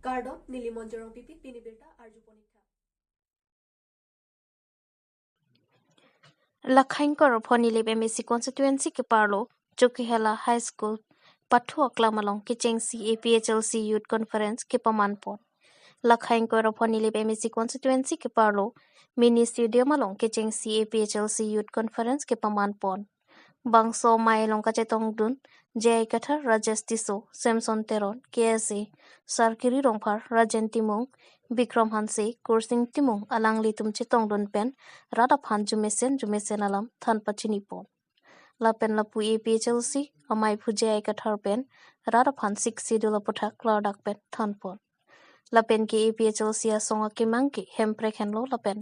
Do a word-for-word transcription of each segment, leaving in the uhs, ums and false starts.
Kardom, neli Monjorong Pipi, pini birta arju ponik tha. Lakhain Korapho Nilip M A C constituency keparlo Chokihola High School pathu aklam along kechengsi A P H L C Youth Conference kepaman pon. Lakhain Korapho Nilip M A C constituency keparlo Mini Stadium along kechengsi A P H L C Youth Conference kepaman pon. Bangso amei along kachetongdun J I Kathar, Rajesh Tisso, Samson Teron, K S A, Sarkiri Rongphar, Rajen Timung, Bikram Hanse, Kursing Timung alanglitum chetongdun pen rat aphan jumesen jumesen alam than pachini pon. Lapen lapu A P H L C amei aphu J I Kathar pen rat aphan siksi dolo aputhak klardak pen than pon. Lapen ke A P H L C asong akemang ke Hemprek henlo lapen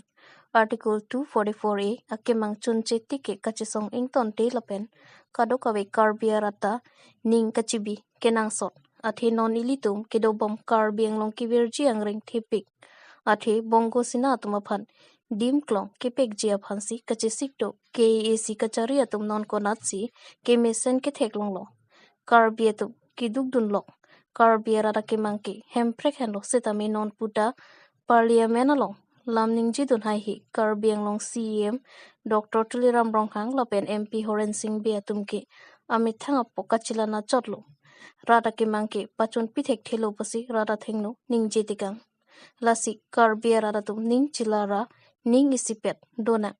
Article two forty-four A akemang chunche tik ke kachesong ingtonte lapen kadokave Karbi arat ta ning kachibi kenangsot. Athe non ilitum kedobom Karbi Anglong kevirji angring thepik. Athe Bongo Sena atum aphan dim klong kepekji aphansi kachesik do K A A C kachari atum non konatsi kemesen ketheklonglo. Karbi atum kedukdunlok. Karbi arat akemang ke Hemprek henlo setame non puta Parliament along lam ningjedun haihe Karbi Anglong C E M Doctor Tuliram Ronghang lapen M P Horen Sing Bey atum ke amethang apok kachelang achotlo. Rat akemang ke pachunpi thekthelo pusi rat athengno ningje tekang. Lasi Karbi arat atum ning chelara ning isipet donang.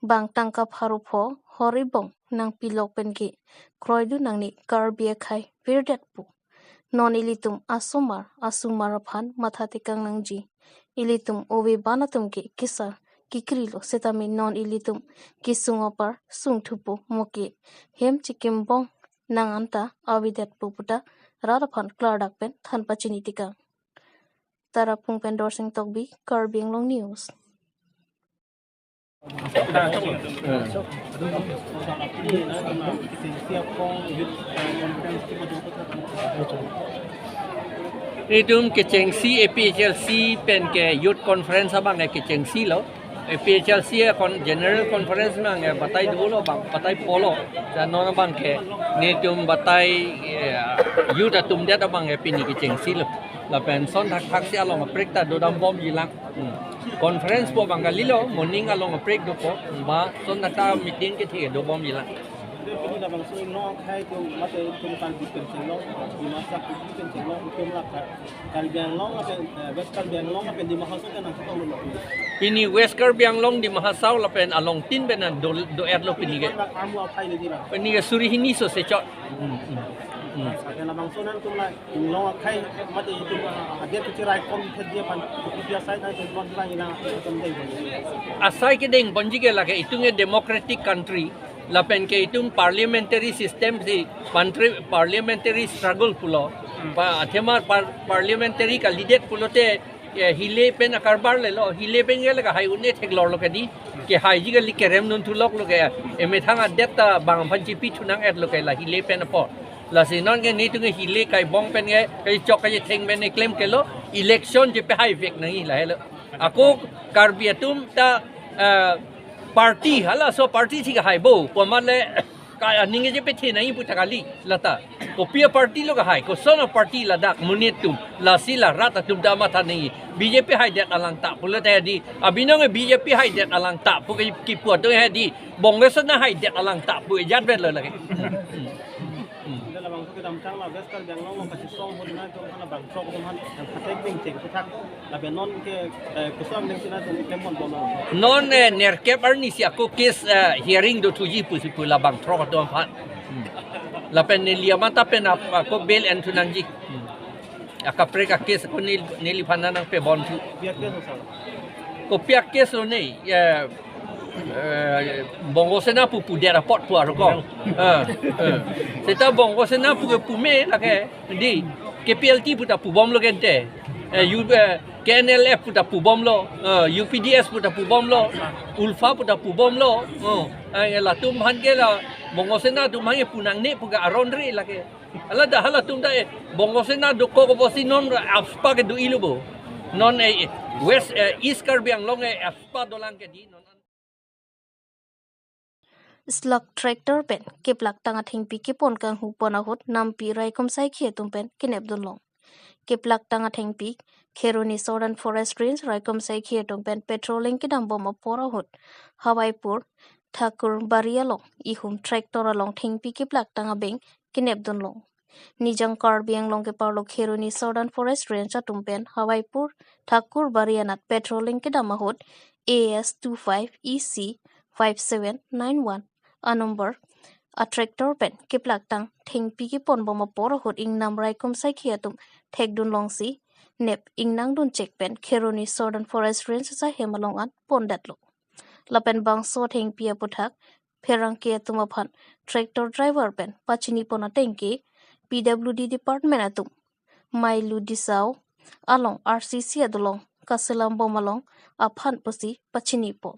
Bang tangka pharo pho hor ibong nangpilok pen ke kroidun nangne Karbi akhei virdetpo. Non ilitum asomar asomar aphan matha tekang nangji. Ilitum ove ban atum ke kesar kekrilo setame non ilitum kesung apar sungthupo, mo ke hem chikim bong nang anta avedetpo puta rat aphan klardak pen than pachini tekang. Tarapung pen Dorsing Tokbi, Karbi Anglong News. Itum kechengsi A P H L C pen ke Youth Conference abang ke kechengsi lo. A P H L C akon General Conference abang ke batai dolo abang, batai polo. Dan non abang ke netum batai, eh, youth atum det abang ke pini kechengsi lo. Lapen son thakthak si along aprek ta dodam bomji lang. Hmm. Conference po abang kalilo, morning along aprek dopo, ba son thakthak meeting kethe dobomji lang. Pini labangso inglong akhei atum mate itum Karbi pen chenglong, Dimasa Kuki pen chenglong, itum la Kar-, Karbi Anglong lapen, eh, West Karbi Anglong lapen Dima Hasao ke nangchetonglo. Pini West Karbi Anglong, Dima Hasao lapen along tin pen an do, do-etlo pini ke. Itum la kamu akhei le dira. Pini ke suri hini so se chot. Hmm, hmm, hmm. Lapen labangso nangtum la inglong akhei mate itum, ah, adet kechirai kom thek dia pan, itum asai nangtum non lang ina itum dei. Asai kedeng ponji ke lake itum ke democratic country. Lapen ke itum parliamentary system si pantri-, parliamentary struggle pulo. Hmm. Pa, athema par-, parliamentary kalidet pulote, eh, hile pen akarbar lelo, hile pen ke lake hai un-e theklorlo kedi, kehaiji kali kerem nun thuloklo ke, emethang adet ta bang aphan chipi thunang-etlo ke la hile pen apor. Lasi non ke netum ke hile kai bong pen ke, kai chok kai theng pen ke klemkle lo, election chepehai vek nangji lahelo. Ako Karbi atum ta, eh, party, halaso party si kehai bo, pu amat le, ka aning chepethe nangji pu ta kali, lata. Kopi aparty lo kehai, koson aparty ladak monit atum, lasi la rat atum ta matha nangji. B J P haidet alang ta pulote di, abinong B J P haidet alang ta pu ke kipu atum he di, Bongo Sena haidet alang ta pu ejat vet lo lake. Hmm. Ida labangso kedamtang la West Karbi Anglong along kachesong ahut nangtum aphan labangthrok atum aphan nangphatek bengcheng aputhak. Lapen non ke, eh, koson nangtum aphan nangtum klem ponbom lo. Non, eh, nerkep arni si ako case, eh, hearing dothuji pusi pu labangthrok atum aphan. Hmm. Lapen neli amat ta pen ap-, ako bail enthu nangji. Hmm. Akaprek a-case ako nel-, neliphan nangpebomthu. Kopi a-case lo sa? Kopi a-case lo ne, eh, eh, Bongo Sena pu pudet apot pu arokok. Eh, eh. Seta Bongo Sena pu ke pume lake, di, K P L T pu ta pubomlo ke ante. Eh, U-, eh, K N L F pu ta pubomlo, eh, U P D S pu ta pubomlo, ULFA pu ta pubomlo. Oh, eh, latum aphan ke la, Bongo Sena atum aphan ke punangne pu ke aron re lake. Hala dak halatum dak, eh, Bongo Sena dokok apotsi non AFSPA ke do-ilo bo. Non, eh, West, eh, East Karbi Anglong, eh, AFSPA dolang ke di non. Slok tractor pen keplak tang athengpi kepon kanghu pon ahut nampi raikom saikhi atum pen kenepdunlong. keplak tang athengpi Kheroni Southern Forest Range raikom saikhi atum pen patrolling kedam bom apor ahut Hawaipur Thakurbari along ihum tractor along thengpi keplak tang abeng kenep dunlong. Nijang Karbi Anglong keparlo Kheroni Southern Forest Range atum pen Hawaipur Thakurbari anat patrolling kedam ahut A S two five E C five seven nine one a number a tractor pen keplak tang thengpi kepon bom apor ahut ingnam raikom saikhi atum thekdunlongsi nep ingnangdun chek pen Kheroni Southern Forest Range ahem along an pondetlo. Lapen bangso thengpi aputhak pherangke atum aphan tractor driver pen pachini pon ateng ke P W D department atum Mailu Disao along R C C adolong kaselam bom along aphan pusi pachini pon.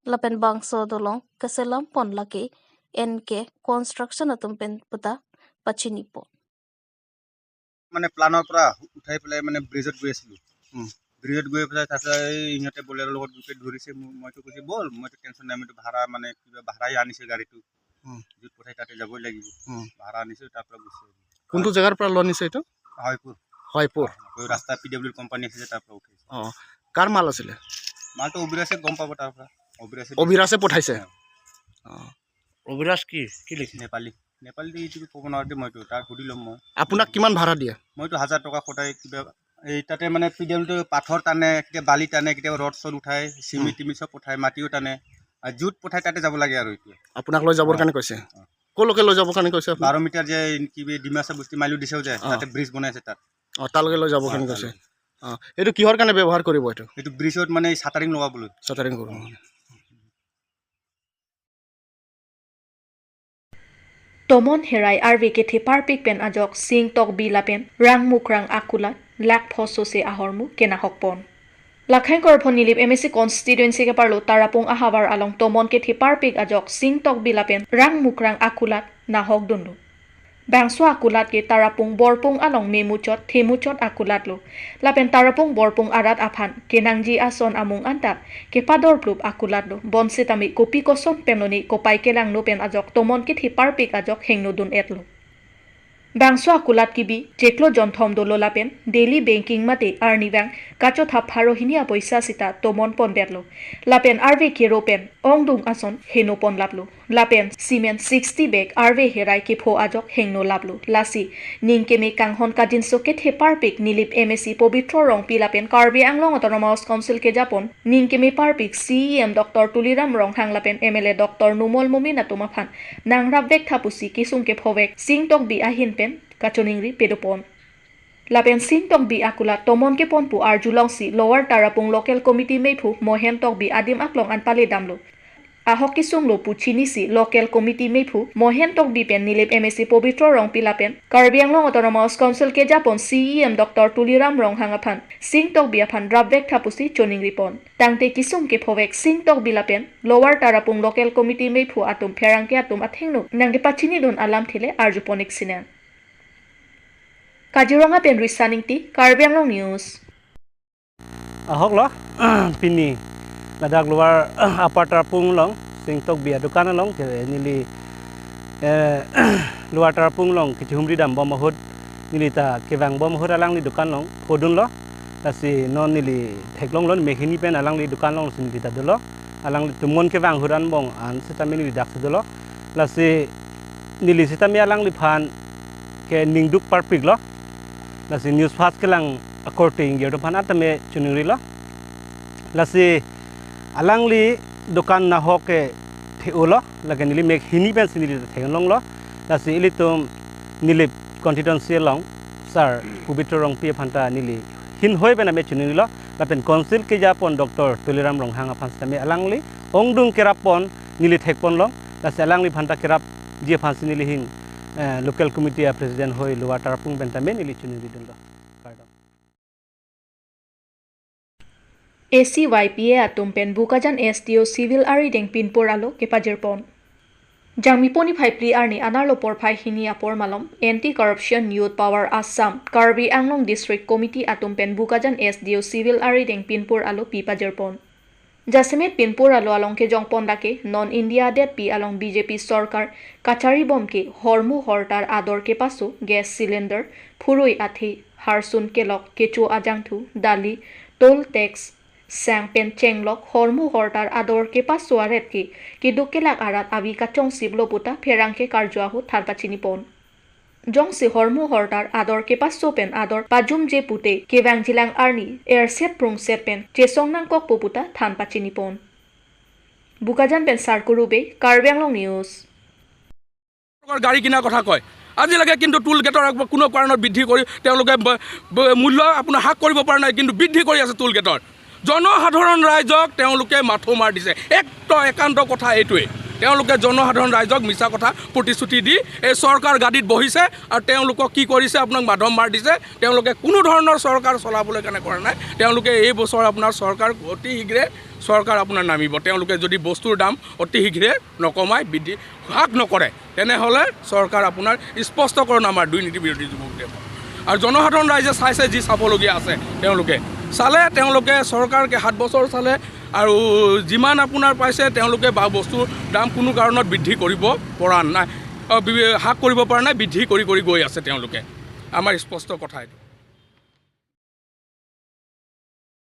Lapen bangso adolong kaselam pon lake N K Construction atum pen puta pachini pon. মানে প্লানৰ পৰা উঠাই পেলাই মানে ব্ৰিজত গৈ আছিলো। উম। ব্ৰিজত গৈ পেলাই তাৰপিছত এই সিহঁতে বলেৰ লগত দুকে ধৰিছে, মোৰ মইতো কৈছো বল, মইতো টেনশ্যন নাই, মইতো ভাড়া মানে কিবা ভাড়াই আনিছে গাড়ীটো। উম। য'ত পঠাই তাতে যাবই লাগিব। উম। ভাড়া আনিছো, তাৰ পৰা গুচি আহিলো। কোনটো জেগাৰ পৰা লোৱা নিছে এইটো? হয়পুৰ। হয়পুৰ। এই ৰাস্তা পি ডব্লিউৰ কোম্পানী আছে যে তাৰ পৰা উঠাইছে। অ, কাৰ মাল আছিলে? মালটো অবিৰাজে গম পাব তাৰ পৰা। অবিৰাজে অবিৰাজে পঠাইছে? অ। অবিৰাজ কি কি লিখে? নেপালী। নেপালী দি এইটো ক'ব নোৱাৰো দেই মইতো, তাক সুধি ল'ম মই। আপোনাক কিমান ভাড়া দিয়ে? মইতো হাজাৰ টকা সদায় কিবা এই তাতে মানে পি ডব্লিউটো পাথৰ টানে, কেতিয়াবা বালি টানে, কেতিয়াবা ৰড চড উঠায়, চিমেণ্ট টিমেণ্ট চব পঠায়, মাটিও টানে। আৰু য'ত পঠায় তাতে যাব লাগে আৰু এইটোৱে। আপোনাক লৈ যাবৰ কাৰণে কৈছে? ক'লৈকে লৈ যাবৰ কাৰণে কৈছে আপোনাক? বাৰ মিটাৰ যে কি ডিমাচা বস্তি মাইলু দিছেও যে অ। তাতে ব্ৰিজ বনাই আছে তাত। অ, তালৈকে লৈ যাবৰ অ, কাৰণে কৈছে? তালৈ। অ, এইটো কিহৰ কাৰণে ব্যৱহাৰ কৰিব এইটো? এইটো ব্ৰিজত মানে চাটাৰিং লগাবলৈ। চাটাৰিং কৰিব। Tomon herai arve kethe parpik pen ajok Sing Tokbi lapen Rangmukrang akulat lakh pho sose ahormu kenahok pon. Lakhang Korphon Nilip M A C constituency keparlo Tarapung ahavar along tomon kethe parpik ajok Sing Tokbi lapen Rangmukrang akulat nahok dunlo. Bangso akulat ke Tarapung Borpung along memuchot themuchot akulatlo. Lapen Tarapung Borpung arat aphan kenangji ason amung anta kepador plup akulatlo. Bonsitame kopi koson penlone kopai kelangno pen ajok tomon kethe parpik ajok hengno dun-etlo. Bangso akulat kebi chiklo jonthom dolo lapen daily banking mate arnivang kachotha pharo hini apoisa sita tomon pondetlo. Lapen arve kero pen ongdung ason heno ponlaplo. Lapen cement sixty bag arve herai kepho ajok hengno laplo. Lasi ning keme kanghon kajinso kethe parpik Nilip M A C Pobitro Rongpi lapen Karbi Anglong Autonomous Council kejapon ning keme parpik C E M Doctor Tuliram Ronghang lapen M L A Doctor Numal Momin atum aphan nangrapvek tha pusi kesung kephovek Sing Tokbi ahin pen kachoningri pedopon. Lapen Sing Tokbi akulat tomon keponpo arjulongsi Lower Tarapung Local Committee meiphu Mohen Tokbi adim aklong an paledamlo. Ahok kesunglo pu chinisi Local Committee meiphu Mohen Tokbi pen Nilip M A C Pobitro Rongpi lapen Karbi Anglong Autonomous Council kejapon C E M Doctor Tuliram Ronghang aphan Sing Tokbi aphan rapvek tha pusi choningripon. Tangte kesung kephovek Sing Tokbi lapen Lower Tarapung Local Committee meiphu atum pherangke atum athengno nangkepachinidun alamthe le arjupon-ik sinen. Kaziranga pen Risa Ingti, Karbi Anglong News. Ahok lo, pini ladak Lower Upper Tarapung along Sing Tokbi adukan along ke neli, eh, Lower Tarapung along kechihumri dam bom ahut neli ta kevang bom ahut alangli dukan along phodunlo. Lasi non neli theklonglo, mek hini pen alangli dukan alongsi neli ta dolo. Alangli tomon kevang ahut angbong an sitame neli daksi dolo. Lasi neli sitame alangliphan ke ningduk parpiklo. Lasi News First kelang akorte ingjir atum aphan atame choningrilo. Lasi alangli dukan nahok ke the-olo, lake neli mek hini pensi neli theklonglo. Lasi ilitum Nilip constituency along Sir Pobitro Rongpi aphan ta neli hinhoi pen ame choningrilo. Lapen Council kejapon Doctor Tuliram Ronghang aphan sitame alangli ongdung kerappon neli thekponlong. Lasi alangliphan ta kerapji aphansi neli hing, eh, Local Committee a President hoi Lower Tarapung pen tame neli choningridunlo. Kardom. A C Y P A atum pen Bokajan S D O civil arideng pinpur alo kepajirpon. Jangmi poni phai phli arni anerlo porphai hini apor malom Anti Corruption Youth Power Assam Karbi Anglong District Committee atum pen Bokajan S D O civil arideng pinpur alo pipajirpon. Jasemet pinpur alo along kejongpon lake non India detpi along B J P sorkar kacharibom ke hormu hortar ador kepaso gas cylinder, phurui athe, harsun kelok, kecho ajangthu, dali, toll tax, sang pen chenglok hormu hortar ador kepaso aret ke keduk kelak arat avi kachongsi lo puta pherangke karju ahut than pachini pon. Jongsi hormu hortar ador kepaso pen ador pajumje pute kevangjilang arni erset prungset pen chesong nangkokpo puta than pachini pon. Bokajan pen Sarkuru Bey, Karbi Anglong News. গাড়ী কিনাৰ কথা কয়। আজিলৈকে কিন্তু টোল গেটৰ একো কোনো কাৰণত বৃদ্ধি কৰি তেওঁলোকে ব- ব- মূল্য আপোনাৰ হ্ৰাস কৰিব পৰা নাই, কিন্তু বৃদ্ধি কৰি আছে টোল গেটৰ। জনসাধাৰণ ৰাইজক তেওঁলোকে মাথো মাৰ দিছে। এক একান্ত কথা এইটোৱেই, তেওঁলোকে জনসাধাৰণ ৰাইজক মিছা কথা প্ৰতিশ্ৰুতি দি এই চৰকাৰ গাদীত বহিছে আৰু তেওঁলোকক কি কৰিছে, আপোনাক মাধম মাৰ দিছে। তেওঁলোকে কোনো ধৰণৰ চৰকাৰ চলাবলৈ কাৰণে কৰা নাই। তেওঁলোকে এই বছৰ আপোনাৰ চৰকাৰ অতি শীঘ্ৰে চৰকাৰ আপোনাৰ নামিব। তেওঁলোকে যদি বস্তুৰ দাম অতি শীঘ্ৰে নকমায়, বৃদ্ধি হ্ৰাস নকৰে, তেনেহ'লে চৰকাৰ আপোনাৰ স্পষ্টকৰণ আমাৰ দুৰ্নীতি বিৰোধী যুৱক দেৱ আৰু জনসাধাৰণ ৰাইজে চাইছে, যি চাবলগীয়া আছে তেওঁলোকে চালে, তেওঁলোকে চৰকাৰকে সাত বছৰ চালে আৰু যিমান আপোনাৰ পাইছে তেওঁলোকে বা বস্তুৰ দাম কোনো কাৰণত বৃদ্ধি কৰিব পৰা নাই, অ, বি- হ্ৰাস কৰিব পৰা নাই, বৃদ্ধি কৰি কৰি গৈ আছে তেওঁলোকে। আমাৰ স্পষ্ট কথা এইটো।